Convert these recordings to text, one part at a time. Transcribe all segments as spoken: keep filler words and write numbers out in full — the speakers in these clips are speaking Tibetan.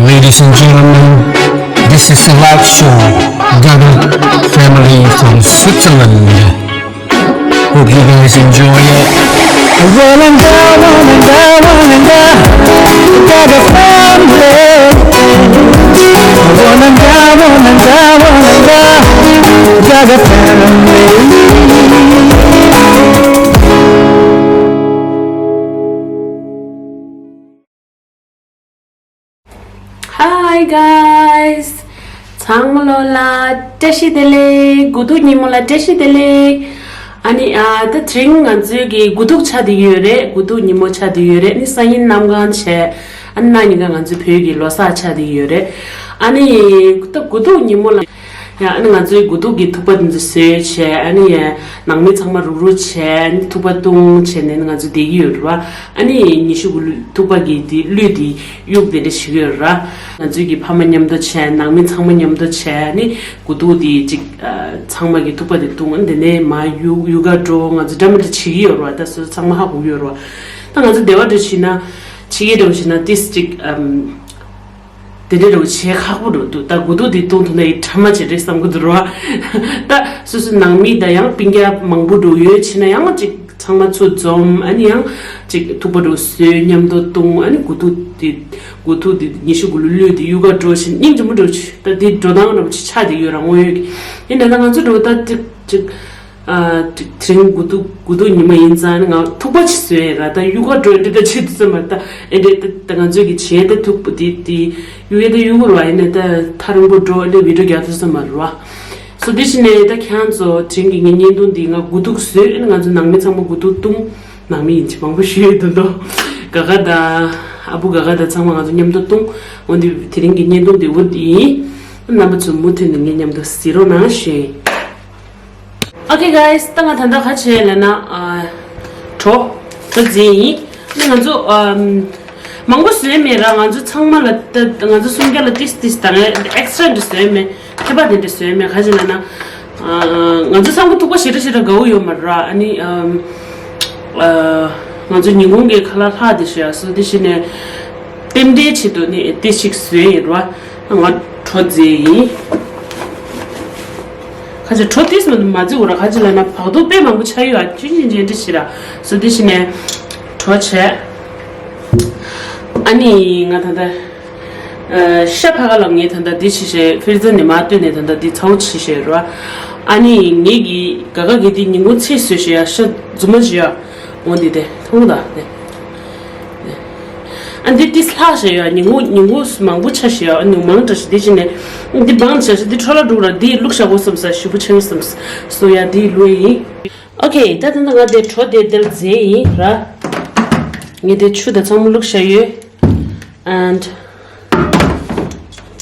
Ladies and gentlemen, this is a live show, Gaga family from Switzerland. Hope you guys enjoy it. Wananga, wananga, wananga, Gaga family. Wananga, wananga, wananga, Gaga family. Hi guys. ཚང་མ་ལོ་ལ་བཀྲ་ཤིས་བདེ་ལེགས། དགུ་ཐུག་ཉིན་མོ་ལ་བཀྲ་ཤིས་བདེ་ལེགས། ཨ་ནི་ཨ་ད་དེ་རིང་ང་ཚོའི་གི་དགུ་ཐུག་ཆགས་བསྡད་ཡོད་རེད། དགུ་ཐུག་ཉིན་མོ་ཆགས་བསྡད་ཡོད་རེད། ཨ་ནི་སང་ཉིན་གནམ་གང་བྱས། ཨ་ནི་གནངས་ཉིན་ཀ་ང་ཚོའི་བོད་ཀྱི་ལོ་གསར་ཆགས་བསྡད་ཡོད་རེད། ཨ་ནི་ད་དགུ་ཐུག་ཉིན་མོ་ལ། ཡང་ཨ་ནི་ང་ཚོའི་དགུ་ཐུག་གི་ཐུག་པ་འདི་ཚོ་བཟོས་བྱས། ཨ་ནི་ཡང་ནང་མི་ཚང་མ་རུག་རུག་བྱས། ཨ་ནི་ཐུག་པ་བཏུང་བྱས་ནས་ང་ཚོ་བསྡད་ཀྱི་ཡོད་རེད་བ། ཨ་ནི་ཉི་ཤུ་དགུ་ལུས་ཐུག་པ་གི་དེ་གླུད་དེ་གཡུག་དེ་འདྲ་བྱེད་ཀྱི་ཡོད་རེད། ང་ཚོའི་གི་ཕ་མ་མཉམ་དུ་བྱས། ནང་མི་ཚང་མ་མཉམ་དུ་བྱས། ཨ་ནི་དགུ་ཐུག་དེ་ཅིག་ཨ་ཚང་མ་གི་ཐུག་པ་དེ་བཏུང་། ཨ་ནི་དེ་ནས་མར་གཡུག་གཡུག་ག་འགྲོ། ང་ཚོ་འདྲ་མི་འདྲ་བྱེད་ཀྱི་ཡོད་རེད་བ། ད་སོ་སོ་ཚང་མ་ཧ་གོ་གི་ཡོད་རེད་བ། ད་ང་ཚོ་སྡེ་བ་འདྲ་བྱེད་ན། བྱེད་ཀྱི་འདྲ་བོ་བྱེད་ན་ཏིས་ཅིག་ཨམ། དེ་འདྲའི་རོགས་བྱེད་ཁག་པོ་འགྲོ་འདུག་ད་དགུ་ཐུག་འདི་གཏོང་ཐུབ་ན་ཡི་ཕྲ་མ་བྱེད་རེད་བསམ་གི་འདུག་རོ། ད་སོ་སོ་ནང་མི་དང་ཡང་སྤུན་ཀྱག་མང་པོ་འགྲོ་ཡོད་བྱས་ན་ཡང་ཅིག་ཚང་མ་ཚུར་འཛོམས། ཨ་ནི་ཡང་ཅིག་ཐུག་པ་འགྲོ་བཟོས་མཉམ་དུ་གཏོང་། ཨ་ནི་དགུ་ཐུག་འདི་དགུ་ཐུག་འདི་ཉི་ཤུ་དགུ་ལུས་ལུས་འདི་གཡུག་ག་འགྲོ་བྱས་སྙིང་རྗེ་མོ་འགྲོ་བྱས། ད་འདི་འགྲོ་སྟངས་འདྲ་པོ་ཅིག་ཆགས་བསྡད་ཡོད་ར་དངོས་ཡོད་ཀྱི། ཡིན་ན་ད་ང་ཚོ་འགྲོ་ད་ཅིག་ཅིག་ཨ། དེ་རིང་དགུ་ཐུག་དགུ་ཐུག་ཉི་མ་ཡིན་ཙང་ང་ཐུག་པ་ཅིག་བཟོས་ཡིན་ར། ད་གཡུག་ག་འགྲོ་འདི་ད་ཆེ་དུས་ཙམ་མ་ད་ཨེ་འདྲེ་ད་ད་ང་ཚོས་ཀྱི་བྱས་ད་ཐུག་པ་དེ་དེ་གཡུག་ཡ་ད་གཡུག་གུ་ར་ཡིན་ན་ད་ཐག་རིང་པོ་འགྲོ་ཨེ་འདྲེ་བི་ཌིའོ་རྒྱག་དུས་ཙམ་མ་ར། སོ་དེ་བྱས་ནས་ད་ཁྱེད་ཚོ་དེ་རིང་གི་ངའི་བརྙན་ཐུང་འདི་ང་དགུ་ཐུག་བཟོས། ཨེ་ང་ཚོ་ནང་མི་ཚང་མ་དགུ་ཐུག་བཏུང་། ནང་མི་ཡིན་གྱི་མང་པོ་ཞུ་ཡོད་དུ་འདུག་ག་ག་དང་ཨ་བུ་ག་ག་དང་ཚང་མ་ང་ཚོ་མཉམ་དུ་བཏུང་། འོན་ཏེ་དེ་རིང་གི་བརྙན་ཐུང་འདི་འོ་འདི་ཡིན། རྣམ་པ་ཚོ་མུ་མཐུད་ནས་ངའི་མཉམ་དུ་གཟིགས་རོགས་གནང་ཞུ་ཡིན། Okay guys, ད་ང་ད་ལྟ་ག་བྱས་ལབ་ན། ཨ། གྲོ། གྲོ་རྫས་ཡིན། ཨ་ནི་ང་ཚོ་ཨམ། མང་པོ་བཟོས་མེད་ར། ང་ཚོ་ཚང་མ་ལ་ད་ང་ཚོ་སུམ་བརྒྱ་ལ་ཏིས་ཏིས་དང་ཨེག་སི་ཊྲ་འདྲ་བཟོས་མེད། ཁྱད་པར་དེ་འདྲ་བཟོས་མེད། ག་ཅི་ལབ་ན། ཨ། ང་ཚོ་ཚང་མ་ཐུག་པ་ཞེ་དྲག་ཞེ་དྲག་དགའ་བོ་ཡོད་མ་ར། ཨ་ནི་ཨམ། ཨ། ང་ཚོ་ཉིན་གུང་གི་ཁ་ལག་ལྷག་དེ་ཞུ་ཡ་སོ་དེ་བཞིན་ནས། རྟེན་འབྲེལ་ཆེད་དུ་ནི་ཏིས་ཞིག་བཟོས་ཡིན་ར། ང་གྲོ་རྫས་ཡིན། ཁ་ཅིག་གྲོ་ཏིས་མ་མ་བརྩི་འུ་ར། ཁ་ཅིག་ལབ་ན་བག་ཐུག་དཔེ་མང་པོ་ཆགས་ཡོད་ཨ། ཅུང་ཅིག་འཇལ་འདྲི་ཞིག་ར། སོ་དེ་བཞིན་ནས་གྲོ་བྱས། ཨ་ནི་ང་ད་ལྟ་ཨ། ཤ་ཕ་ག་ལ་ངས་ད་ལྟ་འདི་བྱས་བྱས་ཕི་རི་ཛར་ནས་མར་བཏོན་ནས་ད་ལྟ་འདི་ཚ་བོ་བྱས་བྱས་ར། ཨ་ནི་ངས་ཀྱི་ག་ག་གི་འདི་ཉིན་གུང་ཚེ་བཟོས་བྱས་ཡ་ཤ་རྫུན་མ་བྱས་ཡ། འོ་འདི་དེ་མཐོང་ད་དེ། ཨ་འདི་ཏིས་ལྷག་བྱས་ཡོད། ཉིན་གུང་ཉིན་གུང་མང་པོ་ཆ་བྱས་ཡོད། ཉུང་མང་འདྲ་ཞིག་འདི་བྱས་ནས་འདི་བང་བྱས་བྱས་འདི་འཕྲོ་བརླག་འགྲོ་ར། འདི་བླུགས་བཞག་གོ་བསམ་ས་ཞིབ་པོ་ཆགས་ཡོད་བསམ་ས་སོ་ཡ་འདི་བླུགས་ཡིན། ཨོ་ཁེ། ད་ད་ད་ང་དེ་གྲོ་དེ་དེར་རྫས་ཡིན་ར། ངས་དེ་ཆུ་དང་ཚང་མ་བླུགས་བཞག་ཡོད། And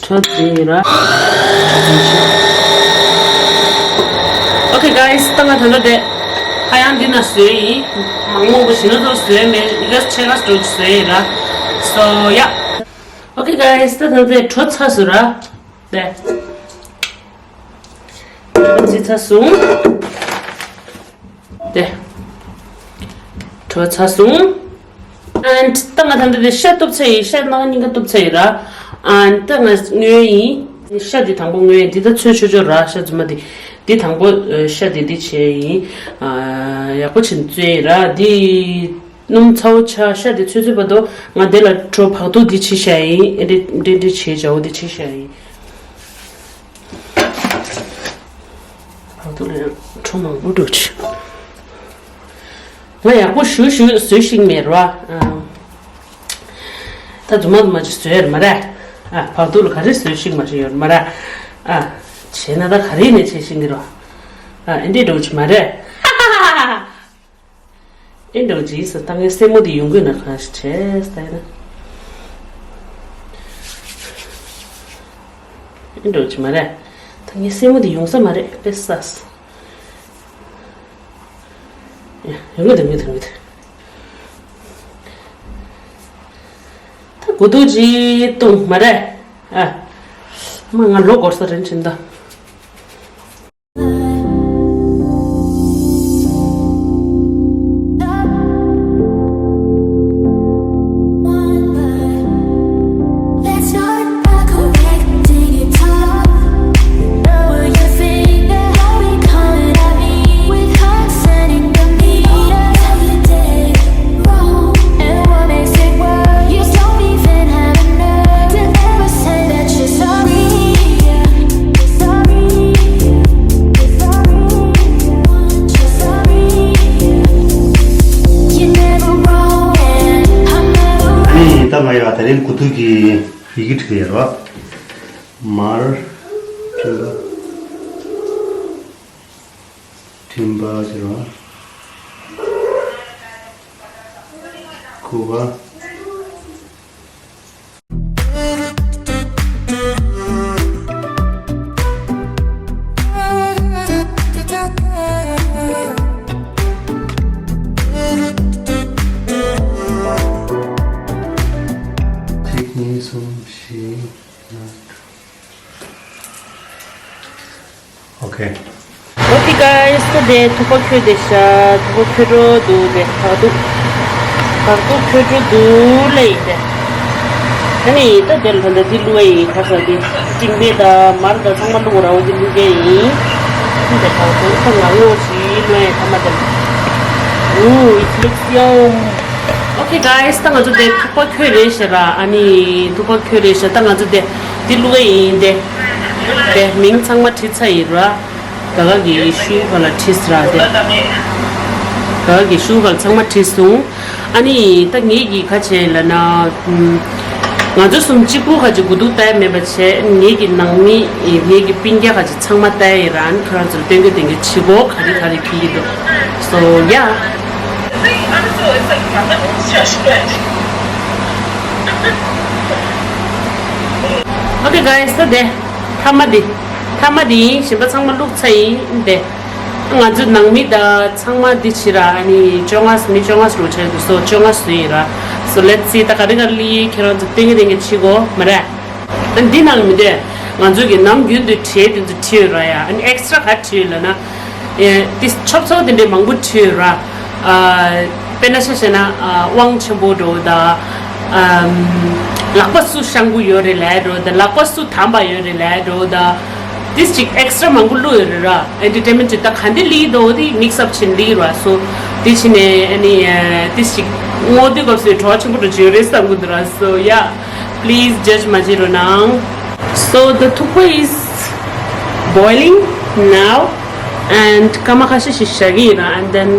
གྲོ་དེ་ར། Okay guys, ད་ང་ད་ལྟ་དེ་ཧ་ཡང་འདི་ན་བཟོས་ཡིན། མང་མང་པོ་ཞིག་ན་ཚོ་བཟོས་མེད། ཡི་ག་ཆེ་ག་སྤྲོ་བཟོས་ཡིན་ར། So yeah. Okay guys, ད་ད་དེ་གྲོ་ཚ་སུ་ར། དེ་ཚི་ཚ་སུ། དེ། གྲོ་ཚ་སོང་། And ད་ང་ད་ལྟ་དེ་ཤ་གཏུབ་ཚར་ཡིན། ཤ་ནང་སྙིང་ག་གཏུབ་ཚར་ཡིན་ར། And ད་ང་རྔོས་ཡིན། ཤ་འདི་དང་པོ་རྔོས་ཡིན། འདི་ད་ཚོས་ཆོག་ཆོག་ར། ཤ་རྫུན་མ་འདི། འདི་དང་པོ་ཨ། ཤ་འདི་འདི་བྱས་ཡིན། ཨ། ཡག་པོ་བྱས་ནས་བཙོས་ཡིན་ར། འདི་སྣུམ་ཚ་བོ་ཆགས། ཤ་འདི་ཚོས་ཚོས་བར་དུ་ང་འདི་ལ་གྲོ་བག་ཐུག་འདི་བྱས་བཞག་ཡིན། ཨེ་འདྲེ་འདྲེ་འདྲེ་བྱས་བྱ་བོ་འདི་བྱས་བཞག་ཡིན། བར་དུ་ལ་ཡང་གྲོ་མང་པོ་འགྲོ་ཆུ། ང་ཡག་པོ་ཞུ་ཞུ་བཟོས་ཤིག་མེད་རོ། ཨ། ད་རྫུན་མ་རྫུན་མ་ཅིག་བཟོས་ཡོད་མ་རེད། ཨ། བར་དུ་ལ་ག་རེ་བཟོས་ཤིག་མ་ཞིག་ཡོད་མ་རེད། ཨ། བྱས་ན་ད་ག་རེ་ནས་བྱས་ཤིག་གི་རོ། ཨ། ཨེ་འདྲེ་འགྲོ་ཆུ་མ་རེད། ཨེ་འགྲོ་ཇི་ས་ད་ངའི་སེན་མོ་དེ་ཡོང་གི་ན་གང་ཞིག་བྱས་ས་ཡིན་ན། ཨེ་འགྲོ་ཇི་མ་རེད། ད་ངའི་སེན་མོ་དེ་ཡོང་ས་མ་རེད་དཔེ་ས། ཡོང་གི་འདུག་གི་འདུག་གི་འདུག་ད་དགུ་ཐུག་ཅིག་བཏུང་མ་རེད། ཨ། མ་ང་ལོ་འགོར་ས་རེད་དྲན་ད། ཁྱོད་ཀྱིས་ཡི་གེ་བྲིས་ཡོད་རེད་བ། མར། སྤྲིན་པ། སྤྲིན་པ་ཟེར་བ། སྐུ་པ། གཅིག་གཉིས་གསུམ་བཞི། ལྔ། དྲུག Okay. Okay, guys, ད་དེ་ཐུག་པ་འཁྱེར་བསྡད་ཤག་ཐུག་པ་འཁྱེར་འགྲོ་འདུག་དེ་བག་ཐུག་བག་ཐུག་འཁྱེར་འགྲོ་འདུག་ལབ་ཡིན་དེ། ཨ་ནི་ད་དེ་ལ་ད་ལྟ་འདི་བླུགས་ཡ་ཡིན། ག་ས་འདི་སྤྲིན་པ་དང་མར་དང་ཚང་མ་བླུགས་ར། འོ་འདི་བླུགས་ཡ་ཡིན། ད་དེ་བག་ཐུག་ད་ང་ངོ་ཞིག་བླུགས་ཡ་ཐ་མ་དེ། Ooh, it looks yum. Okay, guys, ད་ང་ཚོ་དེ་ཐུག་པ་འཁྱེར་རེད་ཤག་ར། ཨ་ནི་ཐུག་པ་འཁྱེར་རེད་ཤག་ད་ང་ཚོ་དེ་འདི་བླུགས་ཡ་ཡིན་དེ། དེ་མིང་ཚང་མ་བྲིས་ཚར་ཡིན་ར། ག་ག་གི་ཤུ་གུ་ལ་བྲིས་ར་དེ། ག་ག་གི་ཤུ་གུ་ལ་ཚང་མ་བྲིས་སོང་། ཨ་ནི་ད་ངེད་ཀྱིས་ག་བྱས་ལབ་ན། ང་ཚོ་གསུམ་གཅིག་པུ་ག་ཅིག་དགུ་ཐུག་ལྟ་ཡ་མེད་པ་བྱས། ངེད་ཀྱི་ནང་མི་ངེད་ཀྱི་སྤུན་ཀྱག་ག་ཅིག་ཚང་མ་ལྟ་ཡ་ཡིན་ར། ཨ་ནི་ཁོ་རང་ཚོར་སྟོན་གི་སྟོན་གི་བྱེད་གོ། ག་རེ་ག་རེ་ཁྱེར་གྱི་འདུག So yeah. Okay, guys, ད་དེ་ཐ་མ་དེ་ཐ་མ་དེ་ཡིན། གཞན་པ་ཚང་མ་བླུགས་ཚར་ཡིན་དེ། ང་ཚོ་ནང་མི་དང་ཚང་མ་འདི་བྱེད་ར། ཨ་ནི་བཅོ་ལྔ་མི་བཅོ་ལྔ་རུ་ཆགས་འདུག So བཅོ་ལྔ་བཟོས་ཡིན་ར། So let's see ད་ག་རེ་ག་རེ་སླེབས་ཡིན། ཁྱེད་རང་ཚོ་སྟོན་གི་སྟོན་གི་བྱེད་གོ་མ་རེད། ཨ་འདི་ནང་མི་དེ་ང་ཚོ་གི་ནམ་རྒྱུན་དུ་གྲས་དེ་ཚོ་བྲིས་ཡོད་ར་ཡ། ཨ་ནི་ཨེག་སི་ཊ་ར་ག་རེ་བྲིས་ཡོད་ལབ་ན། ཨེ་ཏི་ཆོབ་ཚོ་དེ་འདྲའི་མང་པོ་བྲིས་ཡོད་ར། ཨ་དཔེར་ན་ཆ་བཞག་ན་ཨ་དབང་ཆེན་པོ་འདྲ་བོ་དང་། ཨམ་ལག་པ་སུ་ཤང་པོ་ཡོད་རེད་ལབ་འདྲ་བོ་དང་། ལག་པ་སུ་དམ་པ་ཡོད་རེད་ལབ་འདྲ་བོ་དང་། ཏིས་ཅིག་ཨེག་སི་ཊ་ར་མང་པོ་བླུགས་ཡོད་རེད་ར། ཨེན་ཊར་ཊེན་མེན་ཊི་ཅིག་ད་ག་འདི་ལི་དོ་དེ་མིག་སི་ཨབ་བྱས་ལི་ར། སོ་དེ་བྱས་ནས་ཨ་ནི་ཨ་ཏིས་ཅིག་སྔོ་དུས་སྐབས་སུ་གྲོགས་ཆེན་པོ་འདྲ་བྱས་ཡོད་རེད་བསམ་གི་འདུག་ར། So yeah, please judge མ་བྱེད་རོགས་གནང་། So the ཐུག་པ་is boiling now and སྐར་མ་ཁ་ཤས་ཤིག་བཞག་གི་ཡིན་ར། And then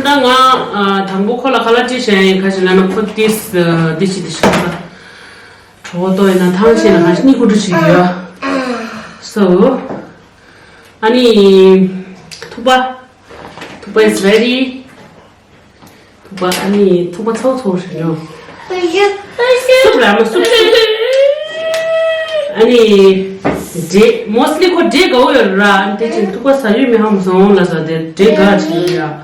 ད་ང་ཨ་དང་པོ་ཁོ་ལ་ཁ་ལག་སྤྲད་བཞག་ཡིན། ག་ཅི་ལབ་ན་ཁོ་ཏིས་ཨ་འདི་བྱེད་འདི་བྱེད་ད། གྲོད་ཁོག་ལྟོགས་ཡིན་ན་ཐང་ཆད་ན་ང་གཉིད་ཁུག་འགྲོ་བྱེད་ཀྱི་ཡོད། So ཨ་ནི་ཐུག་པ། ཐུག་པ་is ready. ཐུག་པ་ཨ་ནི་ཐུག་པ་ཚ་བོ་ཚ་བོ་ཞིག་ཉོ། སུབ་ར་མ་སུབ་སུབ། ཨ་ནི་འབྲས་མོ་སི་ལི་ཁོ་འབྲས་དགའ་བོ་ཡོད་ར། ཨ་ནི་དེ་ཅིག་ཐུག་པ་ཟ་རྒྱུ་མི་ཧ་མ་སོང་ལ་ཟ་དེ་འབྲས་དགའ་ཆེ་ཡ།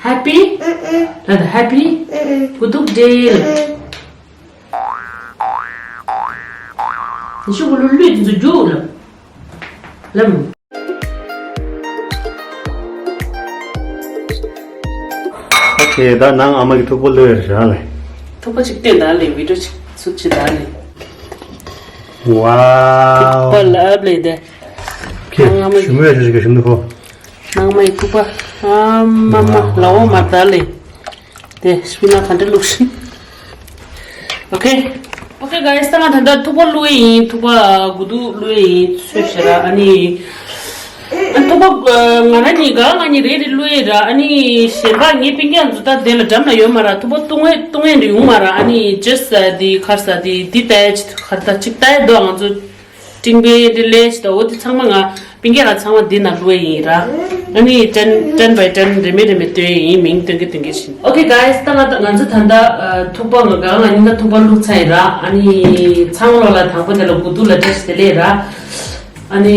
Happy? ལ་ད་happy? Good day. ཤུ་གུ་ལུ་ལུས་འདི་ཚོ་རྒྱུག་ལབ། ལབ། ཨོ་ཁེ། ད་ནང་ཨ་མ་གི་ཐུག་པ་ལོས་ར་ལེ། ཐུག་པ་ཅིག་སྟོན་ད་ལེ། བི་ཌིའོ་ཅིག་ཚུགས་ཅི་ད་ལེ། ཝའོ། ཐུག་པ་ལབ་ལེ་དེ། ཁེ། ཨ་མ་གི་ཞུ་མོ་ཡ་ཅིག་ག་ཞུ་མོ་ཁོ། ནང་མ་ཡི་ཐུག་པ། ཨ་མ་མ་ལ་འོ་མ་ད་ལེ། དེ་སྤི་ནག་ག་འདྲ་བླུགས་ཤིང་། Okay. Okay, guys, ད་ང་ད་ལྟ་ཐུག་པ་བླུགས་ཡིན། ཐུག་པ་དགུ་ཐུག་བླུགས་ཡིན། ཚོས་ཤེ་ར། ཨ་ནི་ཨ་ཐུག་པ་ང་རང་གཉིས་ག་ང་གཉིས་རེ་རེ་བླུགས་ཡིན་ར། ཨ་ནི་གཞན་པ་ངའི་སྤུན་ཀྱག་ཚོ་ད་དེ་ལ་འགྲམ་ལ་ཡོད་མ་ར། ཐུག་པ་བཏུང་ཡས་བཏུང་ཡས་འདྲ་ཡོང་མ་ར། ཨ་ནི་just ཨ་དེ་ག་རེ་ཟ་དེ་དེ་ལྟ་ཡས་ག་རེ་ད་ཅིག་ལྟ་ཡས་འདུག་ང་ཚོ། སྤྲིན་པའི་འདི་ལས་ཅི་ད་འོ་དེ་ཚང་མ་ང་སྤུན་ཀྱག་ལ་ཚང་མ་འདི་ན་བླུགས་ཡིན་ར། ཨ་ནི་ten ten by ten རེ་མེ་རེ་མེ་སྟོན་ཡིན། མིང་སྟོན་གི་སྟོན་གི་བཞིན། Okay, guys, ད་ང་ད་ང་ཚོ་ད་ལྟ་ཨ་ཐུག་པ་ང་ག་ང་གཉིས་ཀ་ཐུག་པ་བླུགས་ཚར་ཡིན་ར། ཨ་ནི་ཚང་ལོ་ལ་དང་པོ་དེ་ལ་དགུ་ཐུག་ལ་བཀྲ་ཤིས་བདེ་ལེགས་ར། ཨ་ནི་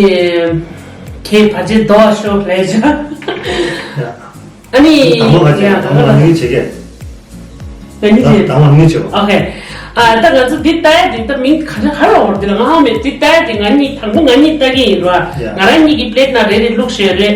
ཁྱེད་བར་ཆད་རྡོ་ཤོག་ལས་བྱ། ཨ་ནི་དང་པོ་ང་བྱེད་ཡ་དང་པོ་ང་གཉིས་བྱེད་ཀྱི། ང་གཉིས་བྱེད། དང་པོ་ང་གཉིས་བྱེད་པ། Okay. ཨ་ད་ང་ཚོ་འདི་ལྟ་ཡ་འདི་ད་མིང་ག་རེ་ག་རེ་ལབ་དགོས་རེད། འདི་ལ་ང་ཧ་མེད། འདི་ལྟ་ཡ་འདི་ང་གཉིས་དང་པོ་ང་གཉིས་ལྟ་གི་ཡིན་ར། ཡ། ང་རང་གཉིས་ཀྱི་པི་ལེ་ཊི་ནང་རེ་རེ་བླུགས་ཤེས་རེད།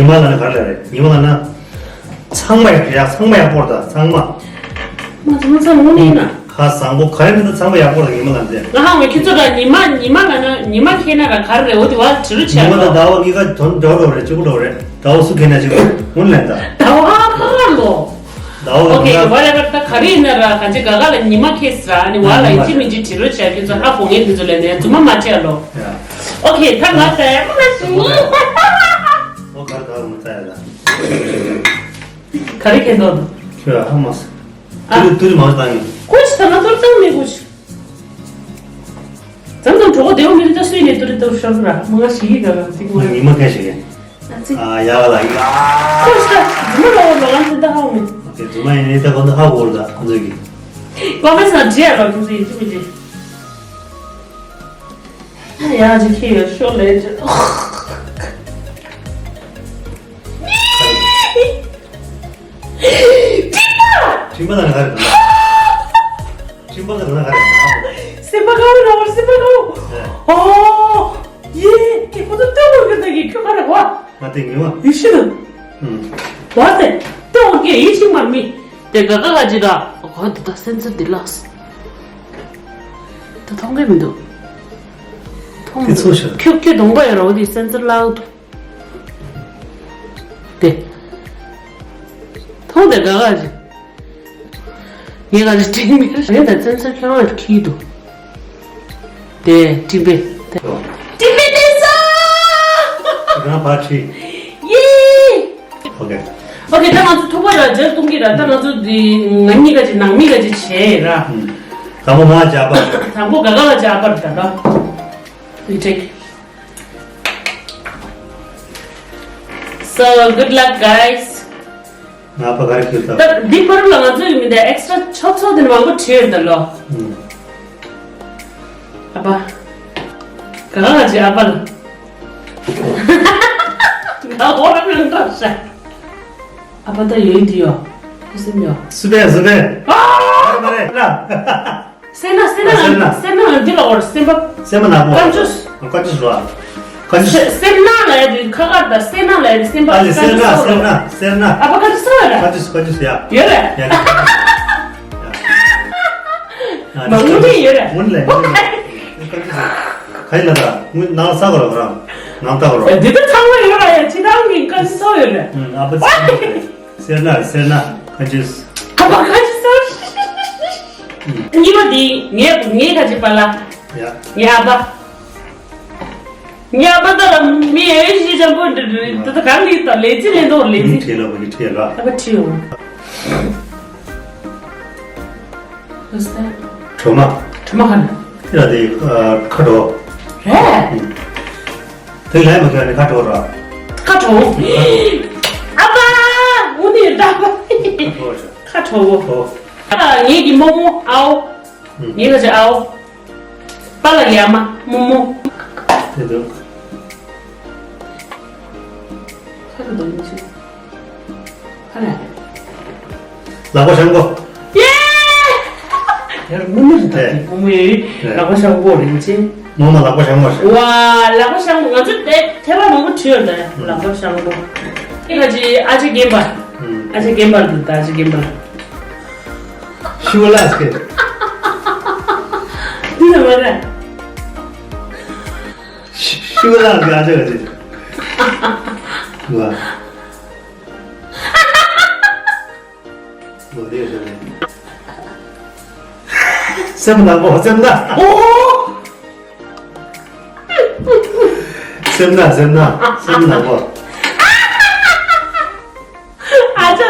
ཉི་མ་ལབ་ན་ག་རེ་ལབ་རེད། ཉི་མ་ལབ་ན། ཚང་མ་ཡག་ཡག་ཚང་མ་ཡག་པོ་རེད་ད་ཚང་མ། མ་ཚང་མ་ཚང་མ་དངོས་གནས་ན། ཁ་བཟང་པོ་ག་རེ་མིན་ད་ཚང་མ་ཡག་པོ་རེད་ཉི་མ་ལབ་ན་དེ། ང་ཧ་གོ་ཁྱེད་ཚོ་ད་ཉི་མ་ཉི་མ་ལབ་ན་ཉི་མ་ཁེལ་ན་ར་ག་རེ་རེད། འོ་དེ་བ་དྲི་རུ་ཆད་ཉི་མ་ལ་ལོ། ཟླ་བ་གཉིས་ཀ་དོན་འདྲ་བོ་རེད་གཅིག་པོ་འདྲ་བོ་རེད། ཟླ་བ་སུ་ཁེལ་ན་གཅིག་པོ་རེད་དངོས་གནས་ད། ཟླ་བ་ཁ་ཁ་ལོ། ཟླ་བ་ཨོ་ཁེ་ལ་ཝ་རེ་ཝར་ད་ག་རེ་ཡིན་ན་ར་ག་ཅི་ག་ག་ལ་ཉི་མ་ཁེལ་ཟེར་ཨ་ནི་བ་ལ་ཡིན་གཅིག་མིན་གཅིག་དྲི་རུ་ཆད། ཁྱེད་ཚོ་ཧ་གོ་ངེས་དེ་ཚོ་ལས་ནས་རྫུན་མ་མ་བྱས་ལོ། ཡ། ཨོ་ཁེ་ད་ང་ད་ཡ་མ་ལ་ཞུ། ཨོ་ག་རེ་ད་མ་ལྟ་ཡ་ད། ག་རེ་ཁེལ་འདུག་ཁྱོད་ཧ་མ་སོང་། ཨ། ཏུ་རི་ཏུ་རི་མ་བཏང་ཡིན། ཁོ་ཅི་ད་ང་ཏོར་ཙང་མི་ཁོ་ཅི། ཙང་ཙང་གྲོགས་པོ་བདེ་བོ་མི་རིགས་ད་སུས་ནས་ཏུ་རི་ཏུ་རི་ཤོར་གི་ར་མ་ང་ཞིག་གི་ག་ག་ཙིག་མ། ཉི་མ་ཁ་ཞིག་ཡིན། ཨ་ཙི། ཨ་ཡ་ག་ལ་ཡ། ཁོ་ཅི་ད་རྫུན་མ་ལ་བ་ལོ་ང་ཚོ་ད་ཧ་མི། ཨོ་ཁེ་རྫུན་མ་ཡིན་ནི་ད་གོ་ད་ཧ་གོ་ར་ད་ཁོ་ཚོ་གི། ཀོ་མེན་སི་ན་བྲིས་ཡ་ར་ཁོ་ཚོ་ཡིན་ཅི་མི་བྲིས། ཡ་ཅི་ཁེ་ཡོད་ཤོག་ལས་ཅི། སྤྲིན་པ་ལ་ག་རེ་དང་། སྤྲིན་པ་ལ་ག་རེ་དང་། སེམས་པ་དགའ་བོ་ར་བར་སེམས་པ་དགའ་བོ། ཨོ། ཡེ་ཁྱེད་ཁོ་ཚོ་ལྟོས་དགོས་ཀྱི་འདུག་གི་ཁྱོད་ག་རེ་བ། ང་དེ་ཉི་མ། ཡེ་ཤི་ནི། ཨུམ། བ་དེ་ལྟོས་དགོས་ཀྱི་ཡེ་ཤི་མ་མི། དེ་ག་ག་ག་ཅི་ད། ག་འདི་ད་སེན་སར་འདི་ལགས། ད་མཐོང་གི་མི་འདུག་མཐོང་མི་འདུག་དེ་ཚོ་ཤ། ཁྱོད་ཁྱོད་གདོང་པ་ཡོད་ར་འོ་དེ་སེན་སར་ལགས་འདུག་དེ། མཐོང་དེ་ག་ག་ཅི། ངས་ག་རེ་དྲན་མེད། ངས་ད་བཙན་ས་ཁྱོད་རང་ལ་ཁྱི་འདུག་དེ་ཀྲིམ་པེ། དེ་ཀྲིམ་པེ་དེ་ས། རང་ཕར་ཁྲིད། ཡེ། ཨོ་ཁེ། ཨོ་ཁེ་ད་ང་ཚོ་ཐུག་པ་ར་འཇར་གཏོང་གི་ར་ད་ང་ཚོ་འདི་ང་གཉིས་ཀ་ཅིག་ནང་མི་ཀ་ཅིག་བྱས་ར། དང་པོ་ང་ཇག་པ། དང་པོ་ག་ག་ལ་ཇག་པ་ར་ད་ལ། We take So, good luck, guys. ང་ཕ་གར་ཁྱེར་ཐབས། ད་འདི་པར་ལ་ང་ཚོ་ཡི་མི་འདི་ཨེག་སི་ཊ་ཆོག་ཆོག་དེ་ནི་མང་པོ་བྲིས་ཡོད་ད་ལོ། ཨུམ། ཨ་ཕ། ག་ག་ཅི་ཨ་ཕ་ལ། ང་འོ་ར་མི་འདྲ་ཤ། ཨ་ཕ་ད་ཡོད་འདི་ཡོ། ཁུ་སིམ་ཡོ། སུ་པེ་སུ་པེ། ཨ། མ་རེད་མ་རེད་ལ། སེར་སྣ་སེར་སྣ། ཨ། སེར་སྣ། སེར་སྣ་འདི་ལ་འོར་སེམས་པ། སེམས་པ་ནག་པོ། ཀ་ཅུས། ཀ་ཅུས་རོ། ཀ་ཅུས། སེ་སེར་སྣ་ལ་ཡ་དེ་ཁ་ཁར་དང་སེར་སྣ་ལ་ཡ་དེ་སེམས་པ། ཨ་ལེ་སེར་སྣ་སེར་སྣ་སེར་སྣ། ཨ་ཕ་ཀ་ཅུས་སོ་ཡོད་ར། ཀ་ཅུས་ཀ་ཅུས་ཡ། ཡོད་ར། ཡ་ཡ། མ་དངོས་གནས་ཡོད་ར། དངོས་གནས་དངོས་གནས། ཀ་ཅུས། ག་ཡི་ལ་ད་དངོས་ནང་ས་གོ་ར་གོ་ར། ནང་ལྟ་གོ་ར། འདི་ད་ཚང་མ་ཡོད་ར་ཡ་ཅི་ད་ངི་ཀ་ཅུས་སོ་ཡོད་ར། ཨ་ཕ་ཅི། སེར་སྣ་སེར་སྣ་ཀ་ཅུས། ཨ་ཕ་ཀ་ཅུས་སོ། གཉིས་པ་འདི་ངའི་ངའི་ཁ་ཅིག་པ་ལ། ཡ། ངའི་ཨ་ཕ། ངའི་ཨ་ཕ་ད་ལ་མི་ཨེ་ཤི་ཅམ་པོ་འདྲ་འདྲ་ད་ལྟ་གང་གི་ད་ལེ་ཙི་ལེ་འདོག་ལེ་ཙི། ཁྲིད་ལ་བ་གི་ཁྲིད་ལ། ཨ་ཕ་ཁྲིད་འོང་། What's that? གྲོ་མ། གྲོ་མ་ག་ལ། ཡ་དེ་ཁ་དྲོ། རེད། དེ་ལས་མ་ཁྱོད་ནི་ཁ་དྲོ་ར། ཁ་དྲོ། ཨ་ཕ། འུ་ནི་ད་ཁ་དྲོ་ཤ། ཁ་དྲོ་བོ། ཨོ། ཨ་ངེད་ཀྱི་རྨོ་མོ་ཨའོ། ངེད་ཀྱི་ཨའོ། པ་ལ་ཡ་མ་རྨོ་མོ། དེ་འདུག་ཁ་དྲོ་བོ་ཡིན་ཅི། ཁ་ལ། ལག་པ་བྱང་པོ། ཡེ། ཡར་རྨོ་མོ་རེད་ད་དེ་རྨོ་མོ་ཡོད་ལག་པ་བྱང་པོ་རེད་ཅི། རྨོ་མོ་ལག་པ་བྱང་པོ་རེད། ཝ་ལག་པ་བྱང་པོ་ང་ཚོ་དེ་ཐེ་བ་མང་པོ་བྲིས་ཡོད་ད་ལག་པ་བྱང་པོ། ཨེ་ཁ་ཅི་ཨ་ཅེ་རྒན་པ། ཨ་ཅེ་རྒན་པ་འདུག་ད་ཨ་ཅེ་རྒན་པ། ཤི་བ་ལ་སྐད། འདི་ལ་མ་རེད། ཤི་བ་ལ་སྐད་ཨ་ཅེ་ག་ཅེ། ལ། ལོ་དེ་ཡོད་ས་རེད། སེམས་ནག་པོ་སེམས་ནག་ཨོ། སེམས་ནག་སེམས་ནག་སེམས་ནག་པོ། ཨ་ཅོ།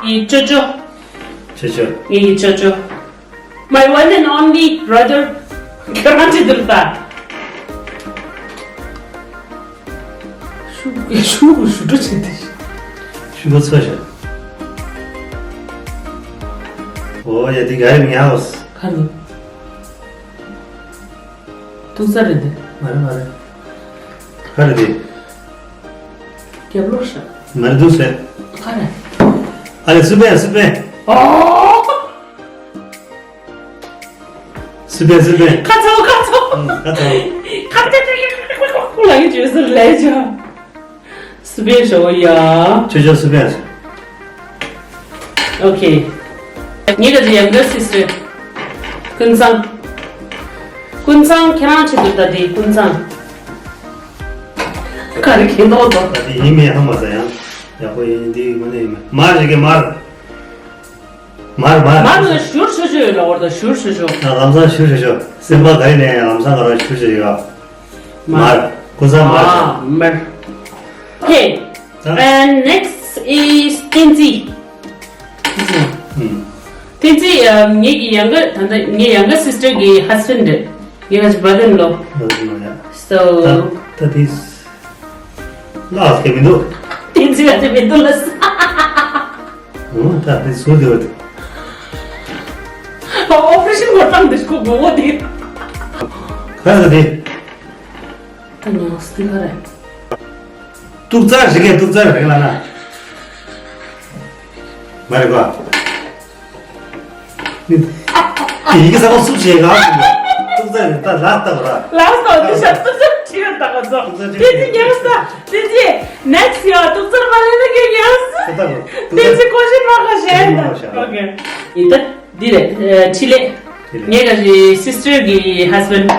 ཡི་ཅོ་ཅོ། ཅོ་ཅོ། ཡི་ཅོ་ཅོ། My one and only brother. ཁྱོད་རང་ཅི་འདུག་ད། ཤུ་ཤུ་ཤུ་འགྲོ་བྱེད་དེ། ཤུ་ག་ཚོ་ཤ། ཨོ་ཡ་དེ་ག་རེ་མི་ཡ་ཨོས། ག་རེ། ཏུག་ཙ་རེད་དེ། མ་རེད་མ་རེད། ག་རེ་དེ། རྒྱབ་ལོགས་ཤ། མ་རེད་འདུག་ཟེར། ག་རེ། ཨ་ལེ་སུ་པན་སུ་པན། ཨོ། སི་པན་སི་པན། ཁ་ཚ་བོ་ཁ་ཚ་བོ། ཁ་ཚ་བོ། ཁ་ཚ་བོ་ལ་ཡི་བརྗོད་ཟེར་ལས་བྱ། སི་པན་ཞོ་ཡ། ཆོས་ཆོས་སི་པན། ཨོ་ཁེ། ངེད་ཀྱི་ཡང་གི་སི་སི་ཀུན་བཟང་། ཀུན་བཟང་ཁྱེད་རང་ཆེད་དུ་ལྟ་དེ་ཀུན་བཟང་། ག་རེ་ཁེ་ཏོག་ཏོ། ད་དེ་ཡིན་མིན་ཧ་མ་ཟ་ཡང་ཡག་པོ་ཡིན་འདི་མ་ནས་ཡིན་མ་མར་རེ་གེ་མར། མར་མར། མར་ལ་བཞུར་ཆོ་ཆོ་ཡོད་ལ་བར་དུ་བཞུར་ཆོ་ཆོ། ལམ་སང་བཞུར་ཆོ་ཆོ། སེམས་པ་ག་རེ་ནས་ལམ་སང་ག་རེ་བཞུར་ཆོ་ཡོད། མར། མར། ཀུན་བཟང་མར། ཨ་མར། Okay. And next is Tenzin. ཨུམ། Tenzin, ངེད་ཀྱི་ཡང་ག་ད་ལྟ་ངའི་ཡང་ག་སི་སི་ཊར་གི་ཧ་སི་བེན་ཌི་རེད། ངེད་ཀྱི་བྷ་ར་དར་ཨིན་ལོ། བྷ་ར་དར་ཨིན་ལོ་ཡ། So. ད་ད་དེ། ལགས་ཀྱི་མི་འདུག Tenzin་ལ་དེ་མི་འདུག་ལ། འོ་ད་དེ་སུ་དེ་བ་དེ། ཨོ་པ་རེ་ཤན་གོ་ཏང་དེ་ཤ་གོ་གོ་བོ་དེ། ག་རེ་དེ། ད་ཉོག་སི་ཁ་རེད། ཏུག་ཙར་ཞིག་གས་ཏུག་ཙར་རེད་ལ་ན། མ་རེད་པ། ཡི་གེ་ས་ཁོ་སུབ་བྱེད་ག་ཏུག་ཙར་རེད་ད་ལགས་ལྟ་བ་ར། ལགས་སོ་འདི་ཤ་ཏུག་ཙར་ཁྲིད་ཡོད་ད་ག་ཚོ། ཏུག་ཙར་ཁྲིད་ཡོད། དེ་ཉམས་ས་དེ་ཅི། Next ཡ་ཏུག་ཙར་མ་ལེན་ན་གི་ཉམས་ས། ཏུག་ཙར་ཏུག་ཙར་ཁོ་ཤི་མ་ག་ཞན་ད། ཨོ་ཁེ། ཡིན་ད། འདི་རེད། ཨ། འཕྲིན་ལས། འཕྲིན་ལས། ངའི་ག་ཞིག་སི་སི་ཊར་གི་ཧ་སི་བེན་ཌི།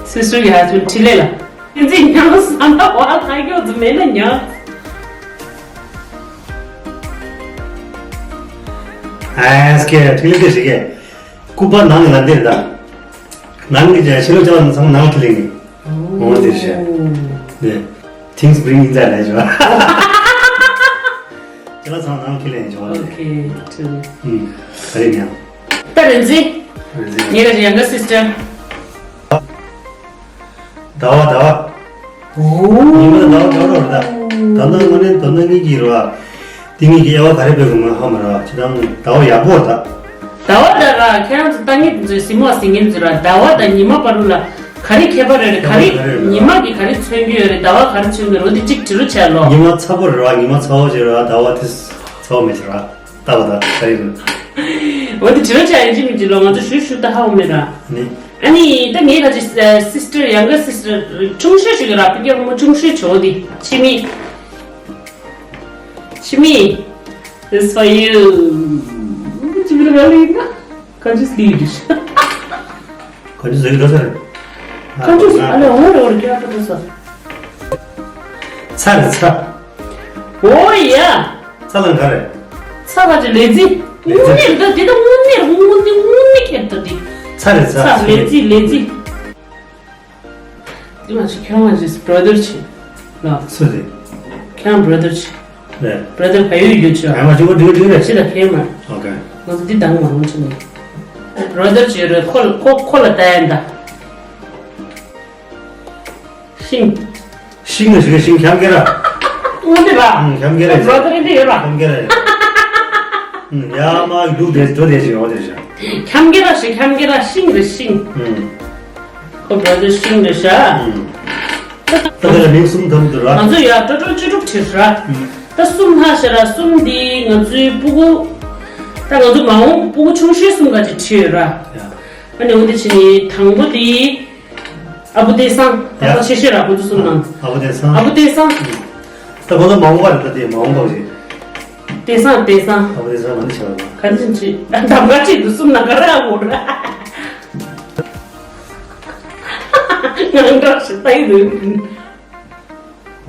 སི་སི་ཊར་གི་ཧ་སི་བེན་ཌི་འཕྲིན་ལས་ལ། ཨིན་ཇི་ཉང་ས་ན་བ་ལ་ཁ་ཁྱོད་ཚོ་མེད་ན་ཉང་། ཨ་སྐད་འཕྲིན་ལས་སྐད་ཞིག་གས། སྐུད་པ་ནང་ལ་འདེད་ད། ནང་གི་ཕྱི་ལོགས་ཅ་ལག་ཚང་མ་ནང་ཁྲིད་ལེན་གི། ཨོ། འོ་དེ་རེད་ཤག་ནས། Things bring inside ལས་བྱུང་། ཅ་ལག་ཚང་མ་ནང་ཁྲིད་ལེན་བྱུང་བ་རེད། Okay, true. ཨུམ། ག་རེ་ཉང་། ད་རེད་ཟི། རེད་ཟི། ངའི་ཡང་ག་སི་སི་ཊར། ཟླ་བ་ཟླ་བ། ཨོ། ཉི་མ་ཟླ་བ་ཟླ་བ་རེད་ད། ད་ནང་དངོས་གནས་ད་ནང་གཉིས་ཀྱི་རེད་བ། དེ་གཉིས་ཀྱི་དབྱེ་བ་ག་རེ་དཔེ་དགོས་མ་ཧ་མ་ར་བ་ཅི་དང་ཟླ་བ་ཡག་པོ་ད། ཟླ་བ་ད་ར་ཁྱེད་རང་ཚོ་ལྟ་ངན་དེ་ཚོས་སྲིང་མོ་ཟིང་ངན་ཚོ་ར་ཟླ་བ་དང་ཉི་མ་བར་དུ་ལ་ག་རེ་ཁྱད་པར་རེད། ག་རེ་ཉི་མ་གིས་ག་རེ་མཚོན་གྱི་ཡོད་རེད། ཟླ་བ་ག་རེ་མཚོན་གྱི་རེད། འོ་དེ་གཅིག་དྲི་རུ་བྱས་ལོ། ཉི་མ་ཚ་པོ་རེད་བ། ཉི་མ་ཚ་བོ་ཅིག་རེད་བ། ཟླ་བ་དེ་ཚ་བོ་མེད་ཅིག་རེད་བ། ལྟ་བ་ད་ག་རེ་རེད། འོ་དེ་དྲི་རུ་བྱས་ཡིན་གཅིག་མིན་གཅིག་ལོ། ང་ཚོ་ཞུ་ཞུ་ད་ཧ་གོ་མེད་ར། ནི། ཨ་ནི་ད་ངའི་ཁ་ཅིག་སི་སི་ཊར་ཡང་ག་སི་སི་ཊར་ཆུང་ཤོས་ཤིག་ཡོད་ར། ཕི་ཀེ་མོ་ཆུང་ཤོས་ཆོ་དེ་ཆི་མི། ཆི་མི། This for you. ཆི་མི་ལ་ག་ལ་ཡིན་ན། ག་ཅི་སི་ལི་ཡུ་ཌི། ག་ཅི་ཟེར་གི་འགྲོ་ས་རེད། ག་ཅི་སི་ཨ་ལེ་འོ་རེ་འོ་རེ་ཀྱ་ཀ་འགྲོ་ས། ཚ་རེད་ཚ། ཨོ་ཡ། ཚ་ལ་ག་རེད། ཚ་ག་ཅི་ལེ་ཙི། ལེ་ཙི། དངོས་གནས་ད་དེ་ད་དངོས་གནས་དངོས་གནས་དངོས་གནས་ཁྱད་ད་དེ། ཚ་རེད་ཚ། ཚ་ལེ་ཙི་ལེ་ཙི། དེ་མ་ཞིག་ཁྱོད་རང་ཞིག་བྷ་ར་དར་ཆེ་ལ། སུ་རེད། ཁྱོད་རང་བྷ་ར་དར་ཆེ། རེད། བྷ་ར་དར་བལ་ཡུལ་ཡོད་ཆོག་ང་མ་ཅུང་གོ་འདི་འདི་རེད། ཕྱི་ལ་ཁེལ་མ། ཨོ་ཀེ། ང་ཚོ་འདི་དང་མ་རུང་ཆེ་ནས། བྷ་ར་དར་ཆེ་རེད། ཁོ་ཁོ་ཁོ་ལ་ལྟ་ཡ་འདའ། ཤིང་། ཤིང་ལ་ཞིག་ཤིང་ཁྱམ་གེ་ར། འོ་དེ་ར། ཨང་ཁྱམ་གེ་ར། བྷ་ར་དར་འདི་ཡོད་ར། ཁྱམ་གེ་ར་ཡོད། ཡ་མ་ལུག་དེ་འགྲོ་དེ་ཞིག་འོ་དེ་ཞིག་ཁྱམ་གེ་ར་ཞིག་ཁྱམ་གེ་ར་ཤིང་རེད་ཤིང་། ཁོ་བྷ་ར་དར་ཤིང་རེད་ཤག་ད་ལྟ་ལ་མིང་གསུམ་འདམ་དུ་ར། ང་ཚོ་ཡ་ཀྲོ་ཀྲོ་བཅུ་དྲུག་བྲིས་ར། ད་གསུམ་ལྷག་ཤག་ར། གསུམ་འདི་ང་ཚོའི་སྤུ་གུ། ད་ང་ཚོ་མ་འོངས་སྤུ་གུ་ཆུང་ཤོས་གསུམ་ག་ཅིག་བྲིས་ཡོད་ར། ཨ་ནི་འོ་དེ་ཕྱི་ནི་དང་པོ་དེ། ཨ་བུ་བསྟན་བཟང་། ད་ཡ། ཁོ་ཆེ་ཤོས་ར་ཁོ་ཚོ་གསུམ་ནང་། ཨ་བུ་བསྟན་བཟང་། ཨ་བུ་བསྟན་བཟང་། ད་ཁོ་ཚོ་མ་འོངས་པ་རེད། ད་དེ་མ་འོངས་པ་ཞིག་བསྟན་བཟང་བསྟན་བཟང་། ཨ་བུ་བསྟན་བཟང་མ་ནི་ཆེ་བ་མ། ག་ནི་ཕྱིན་ཆད་གདམ་ག་ཅིག་འདུག་གསུམ་ནང་ག་ར་འོ་ར། ངང་འདྲ་ཞིག་ལྟ་ཡི་འདུག